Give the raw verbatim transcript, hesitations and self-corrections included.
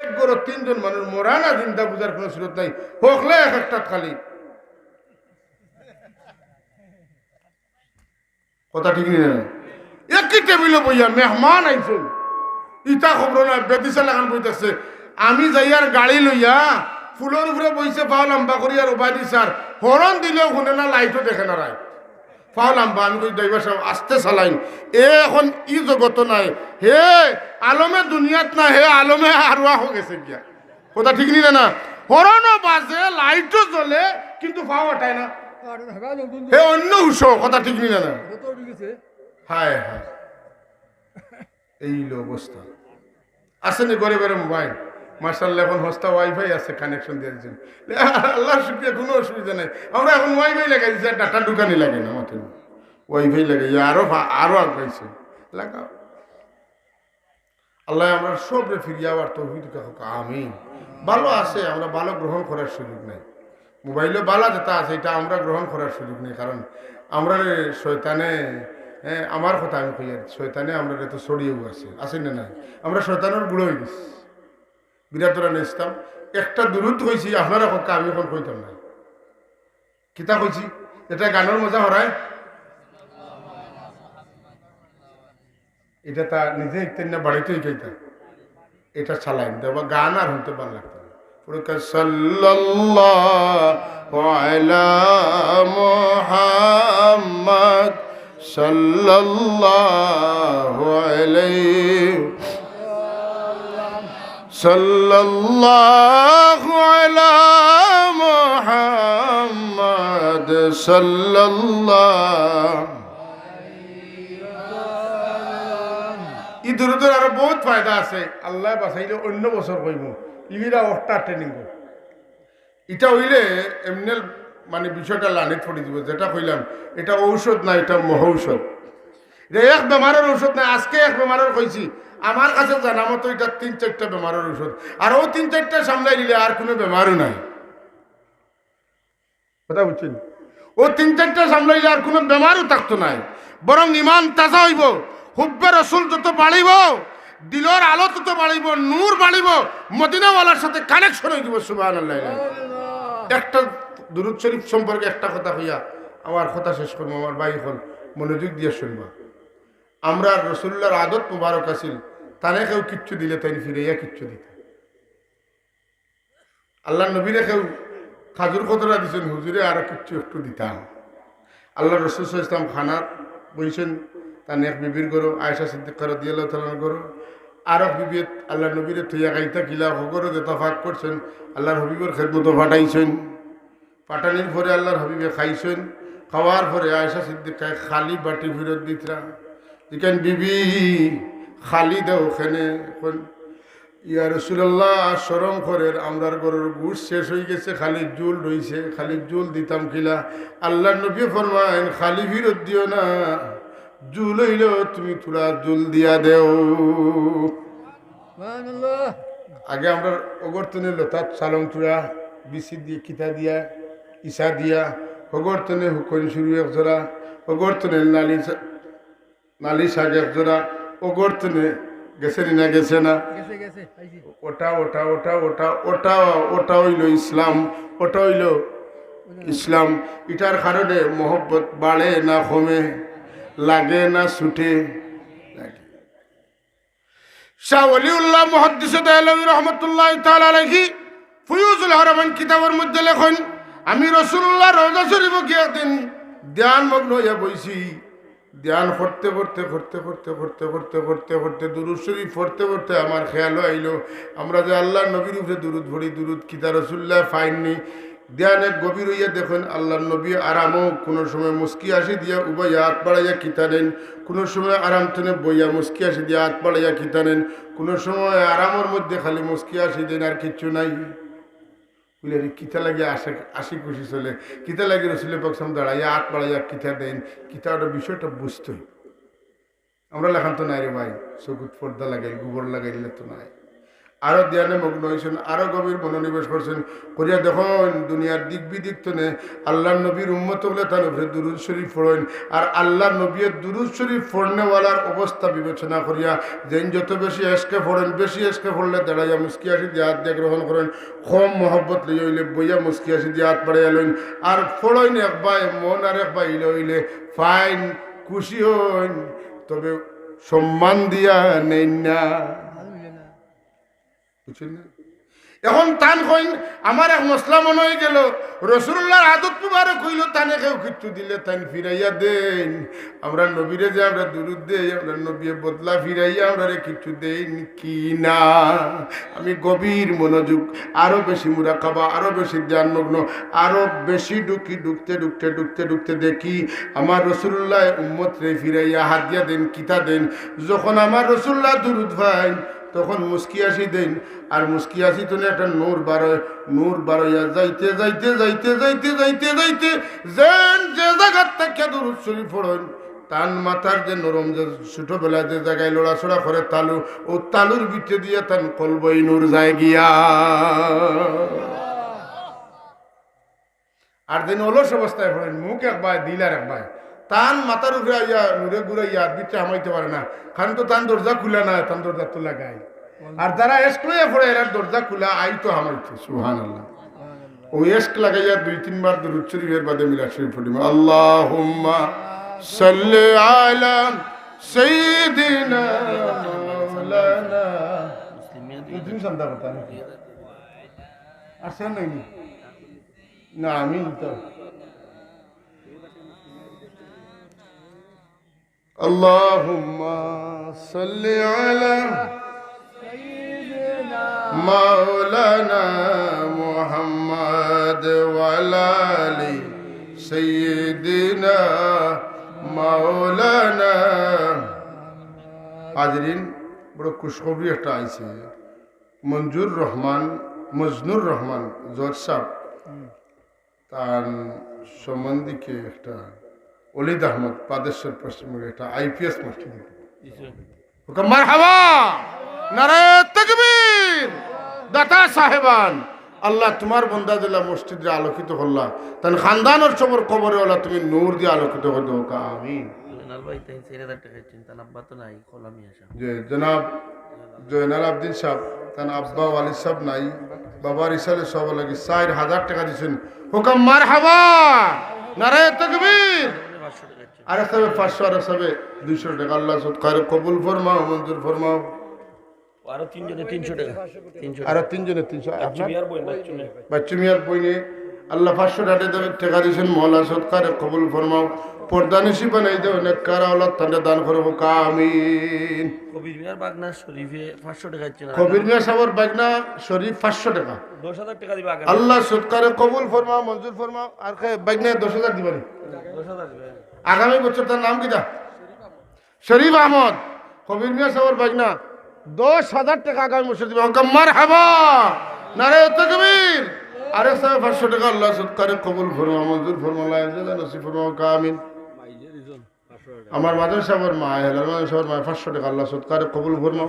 এক ঘরো তিনজন মানুষ, মরা না জিন্দা বুঝার কোনো সুরত নাই, হকলে এক একটাত খালি। কথা ঠিক নি না? একই টেবিলো বইয়া মেহমান আইছইন, ইতা খবর না, বেদিশা লাখান বইতাছে। আমি যাইয়ার গাড়ি লইয়া ফুলর উপরে বইছে, পাও লম্বা করি আর ওবায়দি স্যার হরন দিলেও হুনে না, লাইটও দেখে না রায়। পাও লম্বা, আমি কই, "ড্রাইভার সাব, আস্তে চালাইন।" এ এখন ই জগত নাই, হে আলমে দুনিয়াত না, হে আলমে আরওয়াহ গেছে গিয়া। কথা ঠিক নি না? না, হরনও বাজে, লাইটও জ্বলে, কিন্তু পাও আটায় না। হে অন্য হুশো। কথা ঠিক নি না? না, হায় হায়, এই হইল অবস্থা। আছে নি ঘরে ঘরে মোবাইল? মাশাআল্লাহ, এখন হস্তা ওয়াইফাই আছে, কানেকশন দিয়া দিছইন। আল্লাহর শুকরিয়া, কোনো অসুবিধা নাই। আমরা এখন ওয়াইফাই লাগাই দিছি, আর ডাটা ঢুকানি লাগে না মাত্র। ওয়াইফাই লাগাই, আরো ভা-, আরো আগাইছে। লাগাও। আল্লাহ আমরা সবরে ফিরিয়া আবার তৌফিক দান করুক। আমিন। ভালো আছে, আমরা ভালো গ্রহণ করার সুযোগ নাই। মোবাইলো বালা যেটা আছে, এটা আমরা গ্রহণ করার সুযোগ নেই, কারণ আমরা শয়তানে, হ্যাঁ, আমার কথা আমি কই আর, শয়তানে আমরা তো ছড়িয়েও আছে, আছে না নাই? আমরা শয়তানের গুঁড়ো হয়ে গেছি। বিরাট ধরনের ইসলাম, একটা দুরুদ কইছি, আপনারা কইতা আমি এখন কইতাম না। কিতা কইছি? এটা গানের মজা হরায়, এটা তা নিজে একদিন না বাড়িতে শিখাইতা। এটা চালাইন দেবা, গান আর হুনতে ভালো লাগতো না। পুরো কা-, সাল্লাল্লাহু আলা মুহাম্মদ, সাল্লাল্লাহু আলাইহি, সাল্লাল্লাহু আলা মুহাম্মদ, সাল্লাল্লাহু ই দুরুদর আরো বহুত ফায়দা আছে, আল্লায় বাঁচাইলে অন্য বছর কইমু। ইবিরা অকটা ট্রেনিং কর। ইটা অইলে এমনে মানে বিষয়টা লানিত পড়ি দিব, যেটা কইলাম, এটা ঔষধ না, এটা মহৌষধ। এটা এক বেমারের ঔষধ না, আজকে এক বেমারের কইছি, আমার কাছে জানা মতো এটা তিন চাইরটা বেমারের ঔষধ। আর অউ তিন চাইরটা সামলাই দিলে আর কুনু বেমারও নাই। কথা বুঝছইন? অউ তিন চাইরটা সামলাইলে আর কুনু বেমারও থাকতো নায়, বরং ইমান তাজা অইবো, হুব্বে রসুল যত বাড়িবো, দিলর আলো তত বাড়িবো, নূর বাড়িবো, মদিনাওয়ালার সাথে কানেকশন অই দিবো। সুবহানাল্লাহ। একটা দুরুদ শরিফ সম্পর্কে একটা কথা কইয়া আমার কথা শেষ করমু। আমার ভাই অকল মনোযোগ দিয়া হুনবা। আমরার রসুলুল্লাহর আদত মুবারক আছিল, তানে কেউ কিচ্ছু দিলে তাইন ফিরাইয়া কিচ্ছু দিতা। আল্লার নবীরে কেউ খাজুর কতরা দিছইন, হুজুরে আরো কিচ্ছু একটু দিতা। আল্লার রসুল সাল্লাল্লাহু আলাইহি ওয়াসাল্লাম খানাত বইছইন, তান এক বিবির ঘরো, আয়েশা সিদ্দিকা রাদিয়াল্লাহু তাআলা আনহার ঘরো। আরক বিবিয়ে আল্লার নবীরে থইয়া খাইতা কিলা, হগরে যেতা পাক করছইন, আল্লার হাবিবর খেদমতো পাঠাইছইন। পাঠানির পরে আল্লার হাবিবে খাইছইন, খাওয়ার পরে আয়েশা সিদ্দিকায় খালি বাটি ফিরত দিতরা। ইখান বিবি খালি দেও কেনে? কইন, ইয়া রাসুলাল্লাহ, শরম করের, আমরার ঘরর গোস্ত শেষ অইগেছে, খালি ঝুল রইছে, খালি ঝুল দিতাম কিলা? আল্লার নবী ফরমাইন, খালি ফিরত দিও না, ঝুল অইলেও তুমি থুড়া ঝুল দিয়া দেও। সুবহানাল্লাহ। আগে আমরার অগর তনে লতাত চালং থুড়া, বিচি দিয়া, কিতা দিয়া, ইছা দিয়া, অগর তনে হুকন শুরু এক জোড়া, অগর তনে নালি সা-, নালি শাক এক জোড়া, অগর তনে গেছে নি না গেছে না? গেছে, গেছে, আইছি। ওটা, ওটা, ওটা, ওটা, ওটা, ওটা অইলো ইসলাম, ওটা অইলো ইসলাম। ইটার কারণে মহব্বত বাড়ে না কমে, লাগে না ছুটে? লাগে। শাহ ওলিউল্লাহ মুহাদ্দিসে দেহলভী রহমতুল্লাহি তাআলা আলাইহি ফুয়ুজুল হারামাইন কিতাবর মধ্যে লেখইন, আমি রাসুলুল্লাহর রওজা শরিফো গিয়া একদিন ধ্যান মগ্ন অইয়া বইছি। ধ্যান করতে করতে, করতে করতে, করতে করতে, করতে করতে, দুরুদ শরিফ পড়তে পড়তে আমার খেয়ালো আইলো, আমরা যে আল্লার নবীর উপরে দুরুদ পড়ি, দুরুদ কিতা রাসুলুল্লায় পাইননি। ধ্যানে গভীর অইয়া দেখইন, আল্লার নবী আরামো কুনু সময় মুচকি হাসি দিয়া উবাইয়া আত বাড়াইয়া কিতা নেইন, কুনু সময় আরাম তনে বইয়া মুচকি হাসি দিয়া আত বাড়াইয়া কিতা নেইন, কুনু সময় আরামর মধ্যে খালি মুচকি হাসি দেইন, আর কিচ্ছু নাই। বুলে, "আরে, কিতা লাগি হাসি, হাসি খুশি চলে? কিতা লাগি রসুলে পাক সাল্লাল্লাহু আলাইহি ওয়াসাল্লাম দাঁড়াইয়া আত বাড়াইয়া কিতা দেইন? কিতা ওটা বিষয়টা বুঝতে অইবো।" আমরা লাখান তো নাই রে ভাই, চকুত পর্দা লাগাইল, গোবর লাগাইল তো নাই। আরো ধ্যানে মগ্ন অইছইন, আরো গভীর মনোনিবেশ করছইন। করিয়া দেখইন, দুনিয়ার দিক বিদিক তনে আল্লার নবীর উম্মত অকলে তান উপরে দুরুদ শরীফ পড়ইন। আর আল্লার নবীয়ে দুরুদ শরীফ পড়নেওয়ালার অবস্থা বিবেচনা করিয়া, যেইন যত বেশি এশকে পড়ইন, বেশি এশকে পড়লে দাঁড়াইয়া মুস্কি হাসি দিয়া আত দিয়া গ্রহণ করইন, কম মহব্বত লইয়া অইলে বইয়া মুস্কি হাসি দিয়া আত বাড়াইয়া লইন। আর পড়ইন একবায় মন আর একবায় ইলা অইলে ফাইন, খুশি অইন, তবে সম্মান দিয়া নেইন না। বুঝছইন না? এখন তান কইন, আমার এক মসলা মনো অইগেলো, রসুলুল্লাহর আদত মুবারক অইলো, তানে কেউ কিচ্ছু দিলে তাইন ফিরাইয়া দেইন। আমরার নবীরে যে আমরা দুরুদ দেই, আমরার নবীয়ে বদলা ফিরাইয়া আমরারে কিচ্ছু দেইন কি না? আমি গভীর মনোযোগ, আরো বেশি মুরাকাবা, আরো বেশি ধ্যানমগ্ন, আরো বেশি ঢুকি, ঢুকতে ঢুকতে ঢুকতে ঢুকতে দেখি আমার রসুলুল্লায় উম্মতরে ফিরাইয়া হাদিয়া দেইন, কিতা দেইন। যখন আমার রসুলুল্লাহ দুরুদ পাইন, তখন মুস্কি হাসি দেইন, আর মুস্কি হাসি তনে একটা নূর বারয়, নূর বারইয়া যাইতে যাইতে যাইতে যাইতে যাইতে যাইতে যেইন যে জাগাত থাকিয়া দুরুদ শরীফ পড়ইন, তান মাথার যে নরম, যে ছোটবেলায় যে জাগায় লড়াচড়া করে তালু, অউ তালুর ভিতরে দিয়া তান কলবো নূর যায় গিয়া। আর যেইন অলস অবস্থায় পড়ইন, মুখ একবায়, দিল আর একবায়, তান মাথার উপরে আইয়া নূরে ঘুরাইয়া আর ভিতরে হামাইতে পারে না, কারণ তো তান দরজা খুলা না, তান দরজা তো লাগাই। আর যারা এশক লইয়া পড়ে, এরার দরজা খুলা, আইতো হামাইতো। সুবহানাল্লাহ। অউ এশক লাগাইয়া দুই তিনবার দুরুদ শরীফের বাদে মিলাদ শরীফ পড়িমু, আল্লাহুম্মা সাল্লি আলা সাইয়্যিদিনা মাওলানা। মুসলিম মিয়া দুই দিন সন্ধ্যা করতাম। আসেন নাই নি? না, আমি তো। اللهم صل على مولانا محمد وعلى آل سيدنا مولانا। হাজিরিন, বড় খুশখবরি একটা আইছে। মঞ্জুর রহমান, মজনুর রহমান জজ সাহেব, তান সম্বন্ধীকে একটা অলিদ আহমদ পাদেশ্বর পশ্চিমবঙ্গে একটা আইপিএস মাস্টার। হুকুম মারহাবা, নারায়ে তাকবীর, দাতা সাহেবান, আল্লাহ তুমার বন্দা দিলা মসজিদরে আলোকিত করলা, তান খানদানর সবর কবরে আল্লাহ তুমি নূর দিয়া আলোকিত করি দেও, আমিন। জয়নাল ভাই, তাইন চাইর হাজার টেকা দিছইন, তান আব্বা তো নাই, খোলা মিয়া সাহেব। যে জনাব জয়নাল আবদিন সাহেব, তান আব্বা ওয়ালিদ সাহেব নাই, বাবার ইসালে সব লাগি চাইর হাজার টেকা দিছইন। হুকুম মারহাবা, নারায়ে তাকবীর। পাঁচশো টেকা দিছইন। আরেক সাহেবে পাঁচশো, আরেক সাহেবে দুইশো টেকা। আল্লাহ সদকারে কবুল ফরমাও, মঞ্জুর ফরমাও। আরো তিনজনে তিনশো টেকা। তিনশো আরো তিনজনে তিনশো। বাচ্চু আপনার মিয়ার বইন, বাচ্চু মিয়া। বাচ্চু মিয়ার বইনে আল্লাহ পাঁচশো টেকা দে-, টেকা দিছইন, মওলা সদকারে কবুল ফরমাও। পর্দানিশি বানাই দেও, নেককার আওলাদ তানরে দান করো, আমিন। কবির মিয়ার বাগনা শরীফে পাঁচশো টেকা দিছইন। কবির মিয়া সাহেবর বাগনা শরীফ পাঁচশো টেকা। দশ হাজার টেকা দিবা আগামী। আল্লাহ সদকারে কবুল ফরমাও, মঞ্জুর ফরমাও। আর কে বাগনা দশ হাজার দিবা নি? দশ হাজার দিবা। আগামী বছর তার নাম কিতা? শরীফ আহমদ, কবির মিয়া সাহেবর বাগনা, দশ হাজার টেকা আগামী বছর দিবা। হুকুম মারহাবা, নারায়ে তাকবীর। আরেক সাহেবে পাঁচশো টেকা। আল্লাহ সদকারে কবুল ফরমাও, মঞ্জুর ফরমাও, আল্লাহ নসিব ফরমাও, আমিন। আমার মাদ্রাসা সাহেবর মা, হেলাল মাদ্রাসা সাহেবর মা, পাঁচশো টেকা। আল্লাহ সদকারে কবুল ফরমাও।